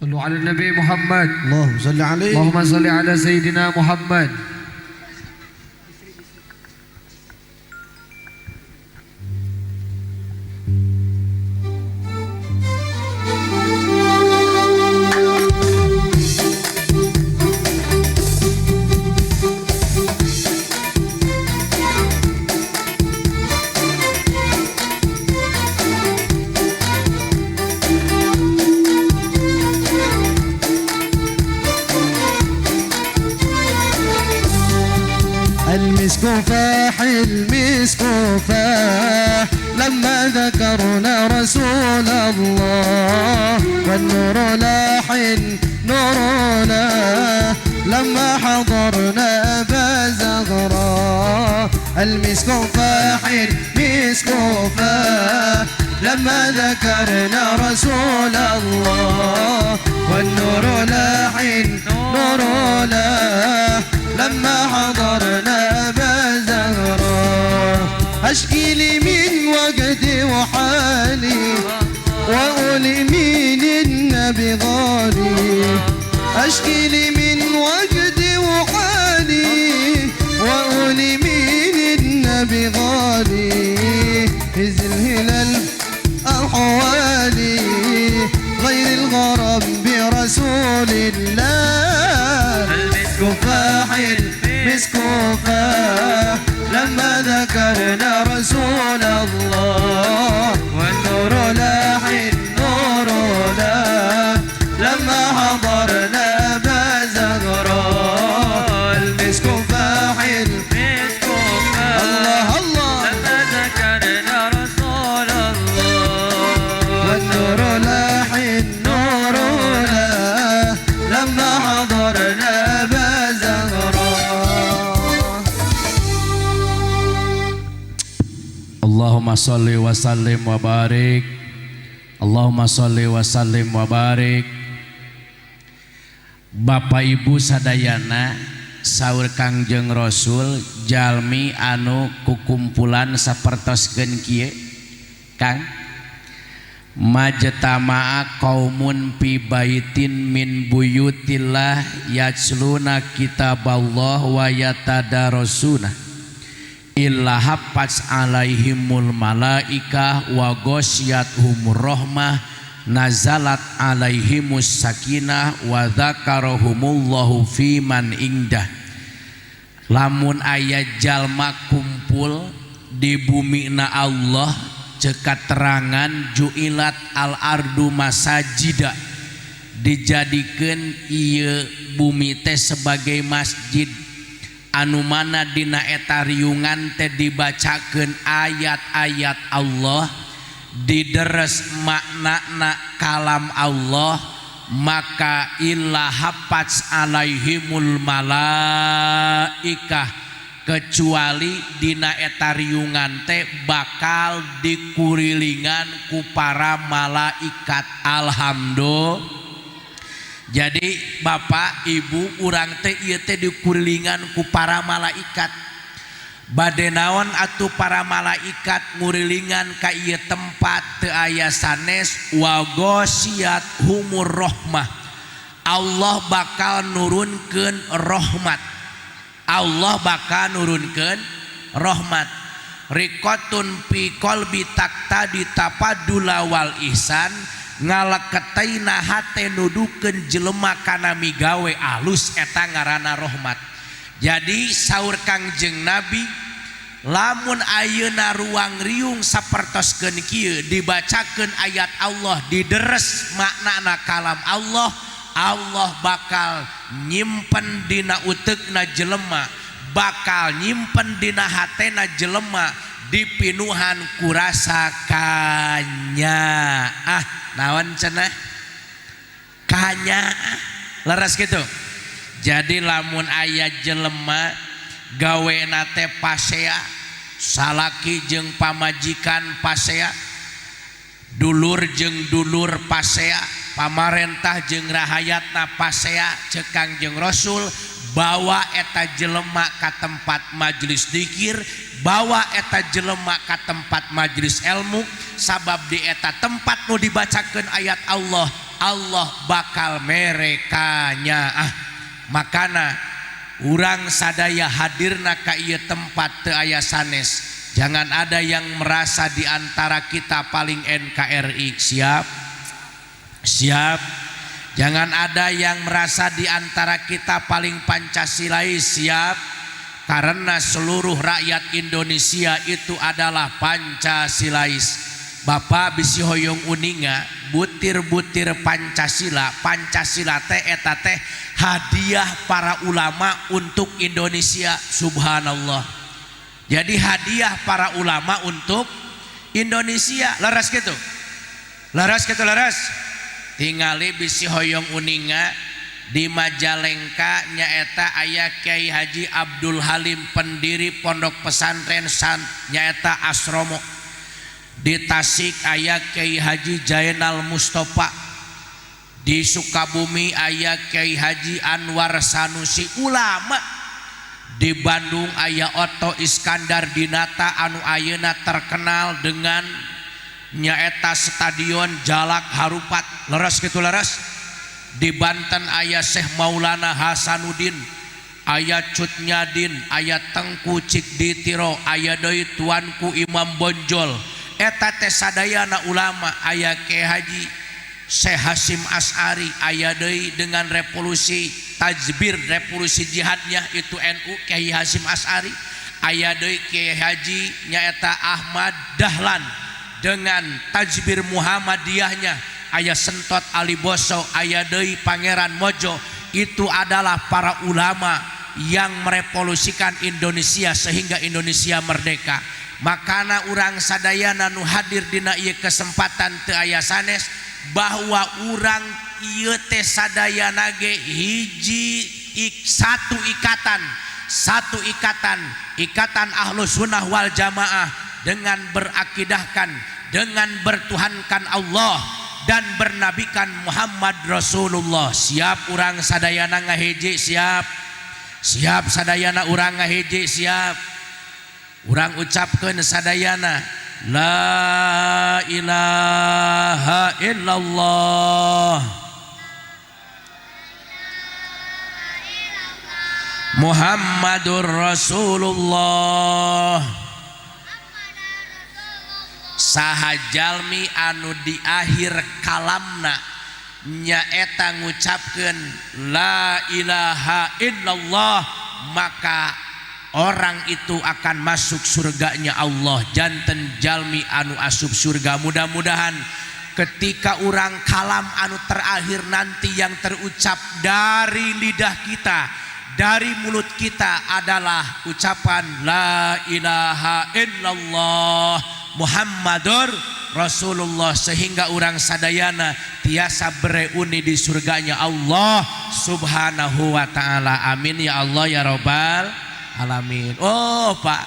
صلوا على النبي محمد. اللهم صل عليه. اللهم صل على سيدنا محمد. المسك فاح المسك فاح لما ذكرنا رسول الله، والنور لاح النور لاح لما حضرنا أبا زهراء. المسك فاح المسك فاح لما ذكرنا رسول الله، والنور لاح النور لاح لما حضرنا أبا زهراء. أشكي لي من وجدي وحالي وأقول مين النبي غالي، أشكي لي من وجدي وحالي وأقول مين النبي غالي. إذ الهلال أحوالي غير الغرام برسول الله. المسك فاح المسك فاح لما ذكرنا رسول الله، والنور لاح النور لاح لما حضرنا أبا زهراء. المسك فاح المسك فاح الله الله لما ذكرنا رسول الله، والنور لاح النور لاح لما حضرنا أبا زهراء. Allahumma sholli wa sallim wa barik. Allahumma sholli wa sallim wa barik. Bapak Ibu sadayana, saur Kangjeng Rasul jalmi anu kukumpulan sapertoskeun kieu Kang, majtama'a qaumun fi baitin min buyutillah yatsluna kitaballah wa yatadarasuna illa haffats alaihimul malaikah wa ghasyiyatuhumur rahmah nazalat alaihimus sakinah wa dzakarahumullahu fi man indah. Lamun aya jalma kumpul di bumina Allah ceuk katerangan ju'ilat al ardu masajida, dijadikeun ieu bumi teh sebagai masjid anu mana dina eta riungan teh dibacakeun ayat-ayat Allah, dideres maknana kalam Allah, maka illa haffats alaihimul malaikah, kecuali dina eta riungan teh bakal dikurilingan ku para malaikat. Alhamdulillah. Jadi bapak ibu urang teh ieu teh dikurilingan ku para malaikat. Bade naon atuh para malaikat ngurilingan ka ieu tempat teu aya sanes wa ghasyiyat humur rahmah. Allah bakal nurunkeun rahmat. Allah bakal nurunkeun rahmat. Riqatun fi qalbi taqtadi tapadula wal ihsan, ngaleketaina hate nudukeun jelema kana migawe alus, eta ngaranna rahmat. Jadi saur Kangjeng Nabi, lamun ayeuna ruang riung sapertoskeun kieu dibacakeun ayat Allah, dideres maknana kalam Allah, Allah bakal nyimpen dina uteukna jelema, bakal nyimpen dina hatena jelema dipinuhan kurasa kanya. Ah, naon cenah? Kanya. Leres gitu. Jadi lamun aya jelema gawena teh pasea, salaki jeung pamajikan pasea, dulur jeung dulur pasea, pamarentah jeung rahayatna pasea, ceuk Kangjeng Rasul bawa eta jelema ka tempat majelis dzikir, bawa eta jelema ka tempat majelis ilmu, sabab di eta tempat nu dibacakeun ayat Allah, Allah bakal mere kanyaah. Makana urang sadaya hadirna ka ieu tempat teu aya sanes. Jangan ada yang merasa di antara kita paling NKRI. Siap? Siap. Jangan ada yang merasa di antara kita paling Pancasilais. Siap? Karena seluruh rakyat Indonesia itu adalah Pancasilais. Bapak bisi hoyong uninga butir-butir Pancasila. Pancasila teh eta teh hadiah para ulama untuk Indonesia. Subhanallah. Jadi hadiah para ulama untuk Indonesia. Leres gitu. Leres gitu leres. Tingali bisi hoyong uninga di Majalengka nyaeta aya Kiai Haji Abdul Halim pendiri pondok pesantren san nyaeta Asromo. Di Tasik aya Kiai Haji Jainal Mustafa. Di Sukabumi aya Kiai Haji Anwar Sanusi ulama. Di Bandung aya Otto Iskandar Dinata anu ayeuna terkenal dengan nyaeta Stadion Jalak Harupat. Leres kitu leres. Di Banten aya Syekh Maulana Hasanuddin, aya Cut Nyadin, aya Tengku Cik Ditiro, aya deui Tuanku Imam Bonjol. Eta teh sadayana ulama. Aya Kiai Haji Syekh Hasyim Asy'ari, aya deui dengan revolusi tajbir, revolusi jihadnya itu NU Kiai Hasyim Asy'ari. Aya deui Kiai Haji nyaeta Ahmad Dahlan dengan tajbir Muhammadiyahnya. Aya Sentot Ali Boso, aya deui Pangeran Mojo. Itu adalah para ulama yang merevolusikan Indonesia sehingga Indonesia merdeka. Makana urang sadayana nu hadir dina ieu kesempatan teu aya sanes bahwa urang ieu teh sadayana ge hiji satu ikatan, satu ikatan, ikatan Ahlus Sunnah wal Jamaah dengan berakidahkan, dengan bertuhankan Allah dan bernabikan Muhammad Rasulullah. Siap urang sadayana ngahiji? Siap. Siap sadayana urang ngahiji? Siap. Urang ucapkeun sadayana la ilaha illallah Muhammadur Rasulullah. Saha jalmi anu di akhir kalamna nyaeta ngucapkeun la ilaha illallah, maka orang itu akan masuk surganya Allah. Janten jalmi anu asup surga. Mudah-mudahan ketika urang kalam anu terakhir nanti yang terucap dari lidah kita, dari mulut kita adalah ucapan la ilaha illallah Muhammadur Rasulullah, sehingga urang sadayana tiasa bereuni di surganya Allah Subhanahu wa ta'ala. Amin ya Allah ya robbal alamin. Oh Pak,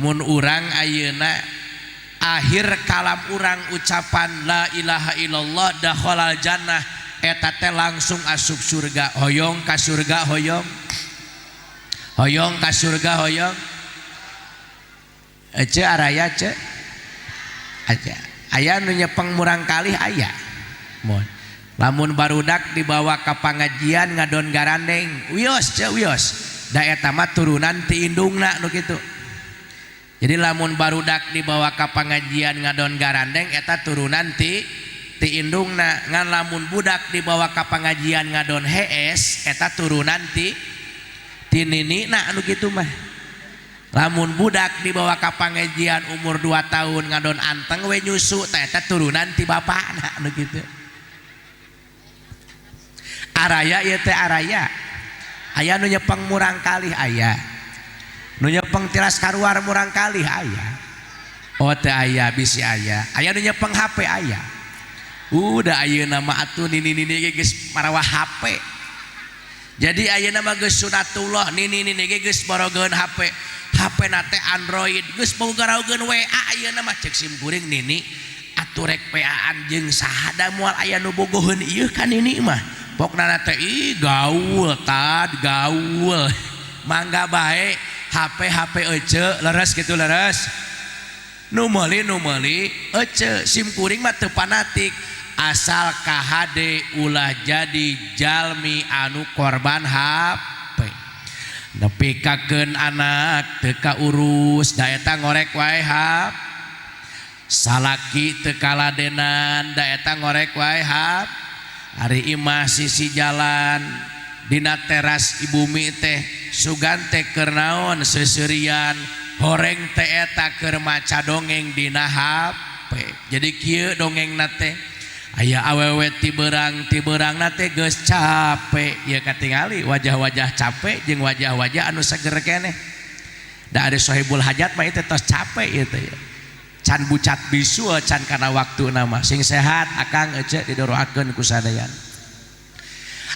mun urang ayeuna akhir kalam urang ucapan la ilaha illallah dakhalal jannah, eta teh langsung asup surga. Hoyong ka surga, hoyong. Hoyong ka surga, hoyong. Ece araya ce. Aja. Aya nu nyepeng murang kalih aya. Mun lamun barudak dibawa ka pangajian ngadon garandeng, wios ce wios. Da eta mah turunan ti indungna nu kitu. Jadi lamun barudak dibawa ka pangajian ngadon garandeng eta turunan ti indungna. Ngan lamun budak dibawa ka pangajian ngadon hees eta turunan ti ninina nu kitu mah. Lamun budak dibawa ka pangajian umur 2 tahun ngadon anteng we nyusu tah eta turunan ti bapakna nu kitu. Araya ieu teh araya. Aya nu nyepeng murang kalih aya. Nu nyepeng tilas karuar murang kalih aya. Oh teh aya bisi aya. Aya nu nyepeng HP aya. Udah ayeuna mah atuh nini-nini ge geus marawa HP. Jadi ayeuna mah geus sunatullah nini-nini ge geus borogeun HP. HP na teh Android geus boga-garaogeun WA ayeuna mah. Cek sim kuring nini atuh rek WA-an jeung saha da moal aya nu bogoheun ieu ka nini mah. Pokna teh ih gaul tad gaul. Mangga bae HP HP ece leres gitu leres. Nu meuli ece sim kuring mah teu fanatik. Asal kahade ulah jadi jalmi anu korban HP. Nepikakeun anak teu kaurus da eta ngorek wae HP. Salaki teu kaladenan da eta ngorek wae HP. Ari imah sisi jalan dina teras ibumi teh sugan teh keur naon seuseurian horeng teh eta keur maca dongeng dina HP. Jadi kieu dongengna teh aya awewe tiberang teh geus capek ya katingali wajah-wajah capek jeung wajah-wajah anu seger keneh. Da ari sohibul hajat mah itu tos capek ieu teh. Can bucat bisu can kana waktuna mah sing sehat akang ece didoroakeun ku sadayana.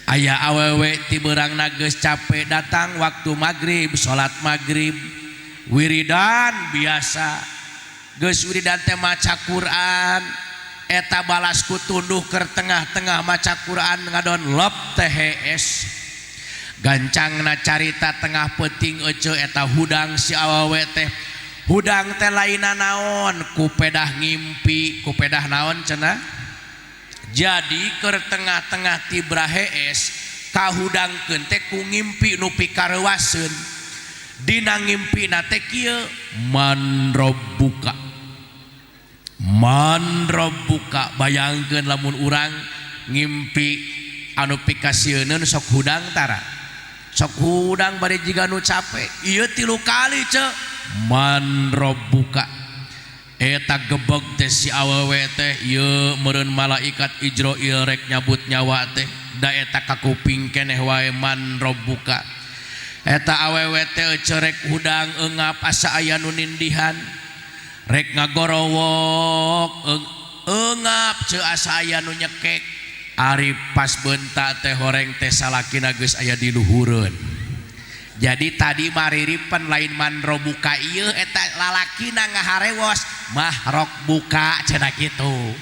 Aya awewe tiberang geus capek datang waktu maghrib salat maghrib wiridan biasa geus wiridan teh maca Quran eta balas ku tunduh ke tengah-tengah maca Quran ngadon lop teh hees gancangna carita tengah peuting ece eta hudang si awewe teh hudang teh lainna naon ku pedah ngimpi ku pedah naon cenah. Jadi keur tengah-tengah tibra hees kahudangkeun teh ku ngimpi nu pikarewaseun dina ngimpina teh kieu man robbuka man robbuka. Bayangkeun lamun urang ngimpi anu pikasieuneun sok hudang tara sok hudang bari jiga nu capek ieu 3 kali ce man robbuka. Eta gebeg teh si awewe teh ieu meureun malaikat Ijroil rek nyabut nyawa teh da eta kakuping keneh wae man robbuka. Eta awewe teh cerek hudang eungap asa aya nu nindihan rek ngagorowok eungap ceu asa aya nu nyekek. Ari pas beunta teh horeng teh salakina geus aya di luhureun. Jadi tadi mariripen lain man robuka ieu eta lalakina ngaharewos mahrok buka cenah kitu.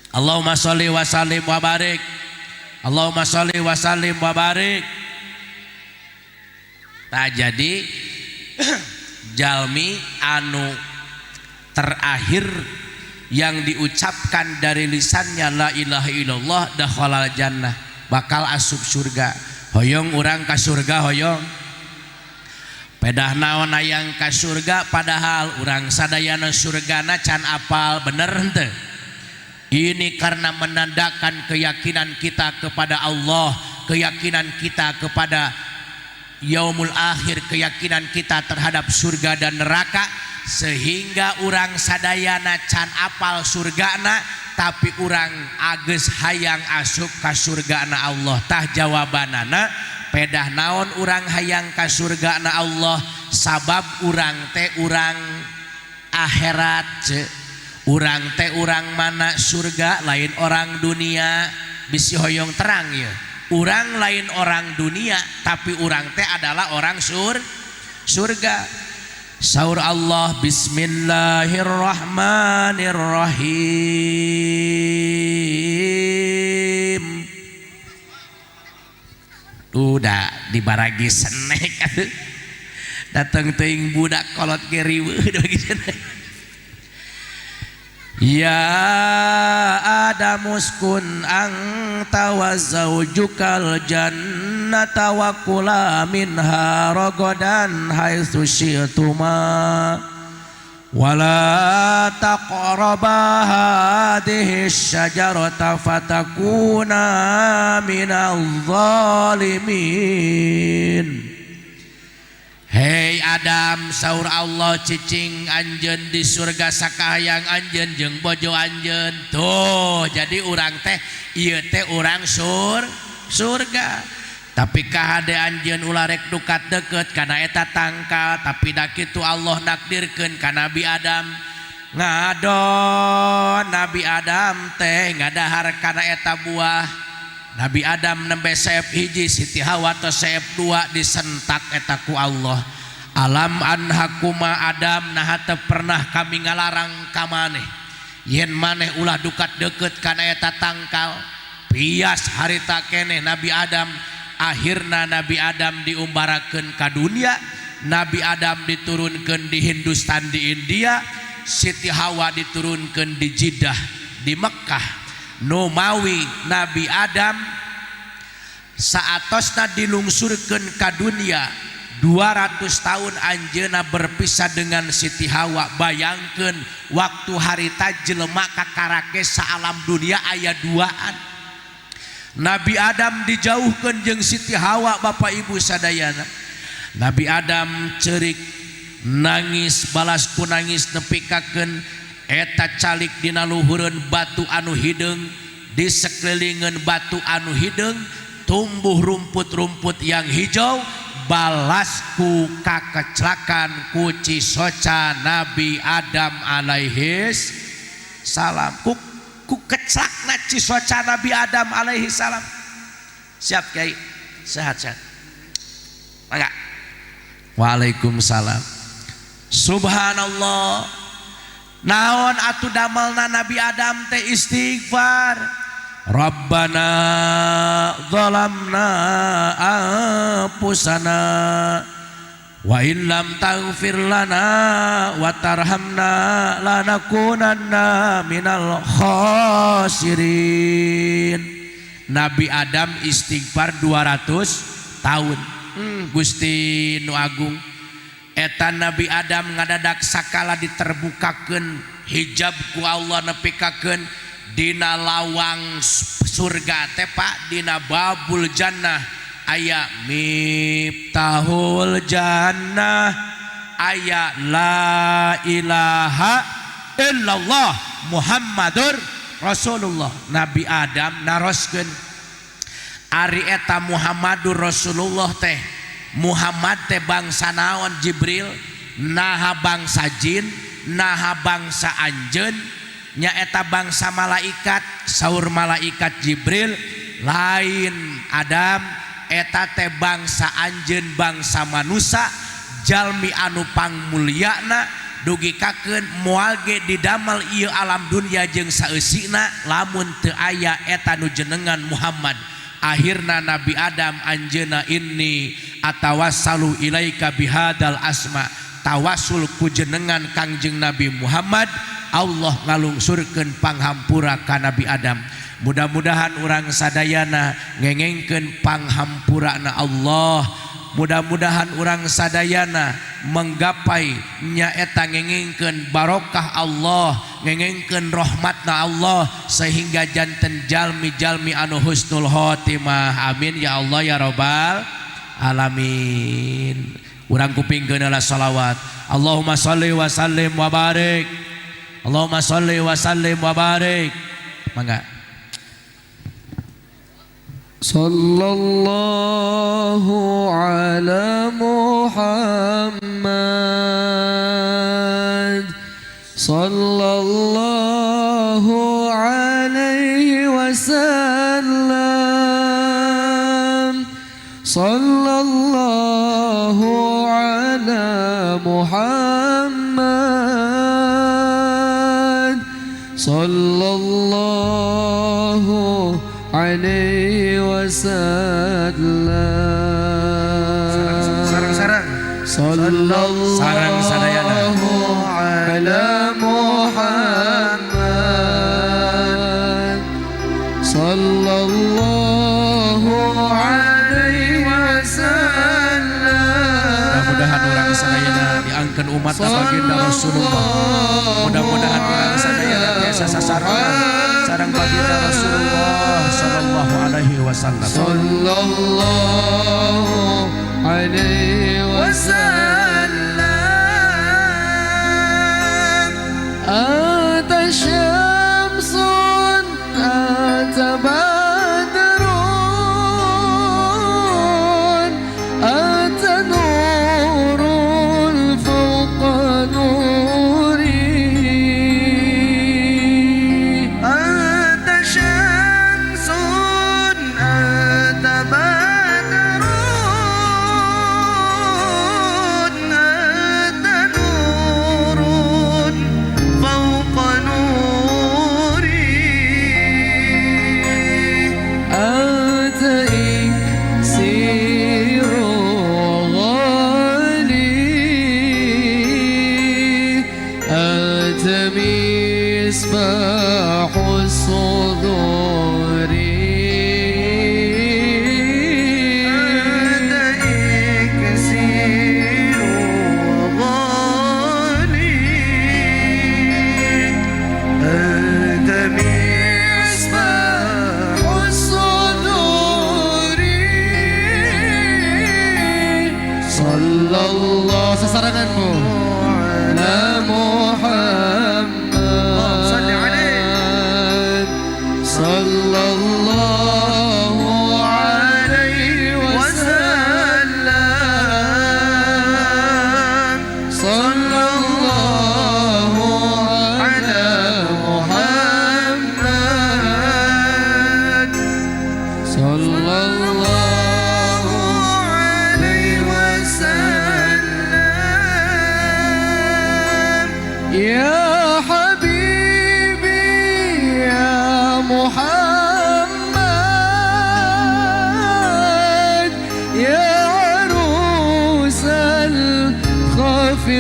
Allahumma sholli wa sallim wa barik. Allahumma sholli wa sallim wa barik. Tah jadi jalmi anu terakhir yang diucapkan dari lisannya la ilaha illallah dakhalal jannah bakal asup surga. Hoyong urang ka surga hoyong. Pedah naon hayang ka surga padahal urang sadayana surgana can apal bener henteu. Ini karena menandakan keyakinan kita kepada Allah, keyakinan kita kepada yaumul akhir, keyakinan kita terhadap surga dan neraka, sehingga urang sadayana can apal surgana tapi urang ageus hayang asup ka surgana Allah. Tah jawabanana pedah naon urang hayang ka surgana Allah sabab urang teh urang akhirat ce. Urang teh urang mana surga lain orang dunia bisi hoyong terang ya. Urang lain orang dunia tapi urang teh adalah orang surga. Saur Allah bismillahirrahmanirrahim. Udah dibaragi senek atuh. Dateng teuing budak kolot ge riweuh bagi senek. Ya Adam uskun anta wa zaujukal jannata wa kula minha ragadan haitsu syi'tuma wa la taqraba hadhihi syajarata fatakuna minal zalimin. Hei Adam, saur Allah cicing anjeun di surga sakahayang anjeun jeung bojo anjeun. Tuh, jadi urang teh ieu teh urang surga. Tapi kahade anjeun ulah rek dukat deukeut kana eta tangkal, tapi da kitu Allah nakdirkeun ka Nabi Adam. Ngadon Nabi Adam teh ngadahar kana eta buah. Nabi Adam nembe seep hiji, Siti Hawa tos seep dua disentak eta ku Allah. Alam anhakuma Adam naha teu pernah kami ngalarang ka maneh. Yen maneh ulah dukat deukeut kana eta tangkal. Pias harita keneh Nabi Adam, akhirna Nabi Adam diumbarakeun ka dunia, Nabi Adam diturunkeun di Hindustan di India, Siti Hawa diturunkeun di Jeddah di di Mekkah Numawi Nabi Adam saatosna dilungsurkeun ka dunia 200 tahun anjeunna berpisah dengan Siti Hawa. Bayangkeun waktu harita jelema kakarake saalam dunia aya duaan. Nabi Adam dijauhkeun jeung Siti Hawa Bapak Ibu sadayana. Nabi Adam ceurik nangis balas ku nangis nepikakeun eta calik dina luhureun batu anu hideung, di sekelilingan batu anu hideung tumbuh rumput-rumput yang hijau, balas ku kakeclakan ku cisoca Nabi Adam alaihis salam. Ku keclakna cisoca Nabi Adam alaihi salam. Siap Kiai, sehat-sehat. Mangga. Waalaikumsalam. Subhanallah. Naon atuh damelna Nabi Adam teh istighfar. Rabbana zalamna anfusana wa illam taghfir lana wa tarhamna lanakunanna minal khasirin. Nabi Adam istighfar 200 tahun. Gusti nu agung eta Nabi Adam ngadadak sakala diterbukakeun hijab ku Allah nepikakeun dina lawang surga teh Pak, dina babul jannah aya miftahul jannah, aya la ilaha illallah Muhammadur Rasulullah. Nabi Adam naroskeun ari eta Muhammadur Rasulullah teh, Muhammad teh bangsa naon Jibril, naha bangsa jin, naha bangsa anjeun, nyaeta bangsa malaikat. Saur malaikat Jibril lain Adam eta teh bangsa anjeun, bangsa manusa, jalmi anu pangmulyana dugikakeun moal ge didamel ieu alam dunia jeung saeusina lamun teu aya eta nu jenengan Muhammad. Akhirna Nabi Adam anjeunna inni atawassalu ilaika bihadal asma, tawasul ku jenengan Kangjeng Nabi Muhammad. Allah ngalungsurkeun panghampura ka Nabi Adam. Mudah-mudahan urang sadayana ngengengkeun panghampurana Allah. Mudah-mudahan urang sadayana menggapai nyaeta ngengengkeun barokah Allah, ngengengkeun rahmatna Allah sehingga janten jalmi-jalmi anu husnul khotimah. Amin ya Allah ya robbal alamin. Urang kupingkeun heula salawat. Allahumma sholli wa sallim wa barik. Allahumma sholli wa sallim wa barik. Mangga. Sallallahu ala Muhammad, sallallahu alaihi wasallam, sallallahu ala Muhammad, sallallahu alaihi wasallam. Sarang-sarang sallallahu sarang sadayana ala Muhammad, sallallahu alaihi wasallam. Mudah-mudahan urang sadayana diangkeun umat baginda Rasulullah. Mudah-mudahan urang sadayana tiasa sasarengan sareng baginda Rasulullah sallallahu alaihi wasallam. Sallallahu alaihi wasallam. Anta syamsun anta badrun anta nurun fawqa nuri, anta syamsun anta badrun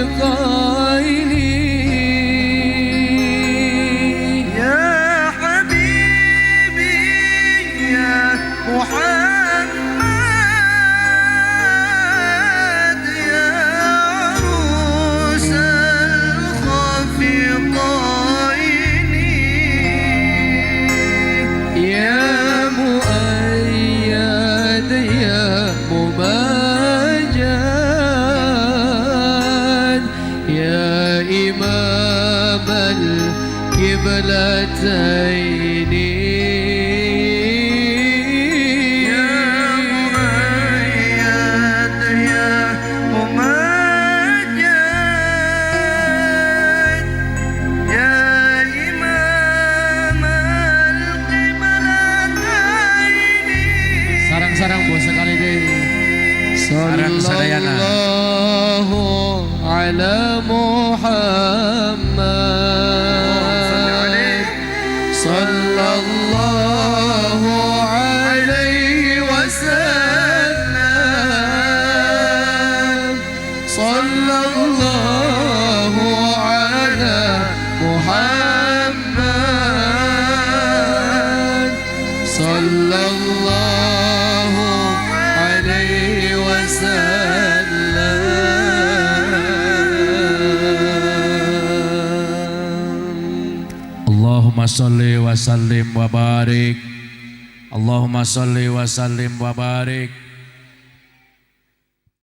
الخافقين. يا حبيبي يا محمد يا عروس الخافقين. يا مؤيد يا ممجد يا إمام القبلتين. يا مؤيد يا ممجد يا إمام القبلتين. Sarang-sarang bos sekali deh. Sarang sadayana. Sallallahu ala Muhammad. Sallallahu alaihi wasallam. Sallallahu ala Muhammad. Sallallahu alaihi wasallam. Allahumma sholli wa sallim wa barik. Allahumma sholli wa sallim wa barik.